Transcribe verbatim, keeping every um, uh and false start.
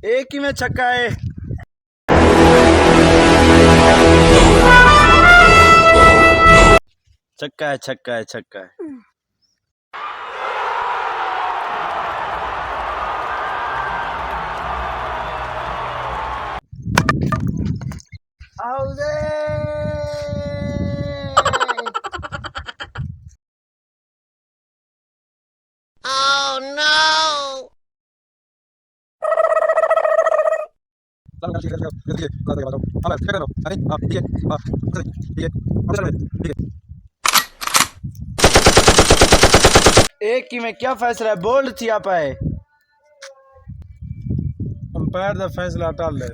اے کیویں چھکا ہے؟ چھکا ہے، چھکا ہے، چھکا ہے۔ اے کیویں، کیا فیصلہ ہے؟ بولڈ تھیا پئے۔ امپائر دا فیصلہ ٹل ہے۔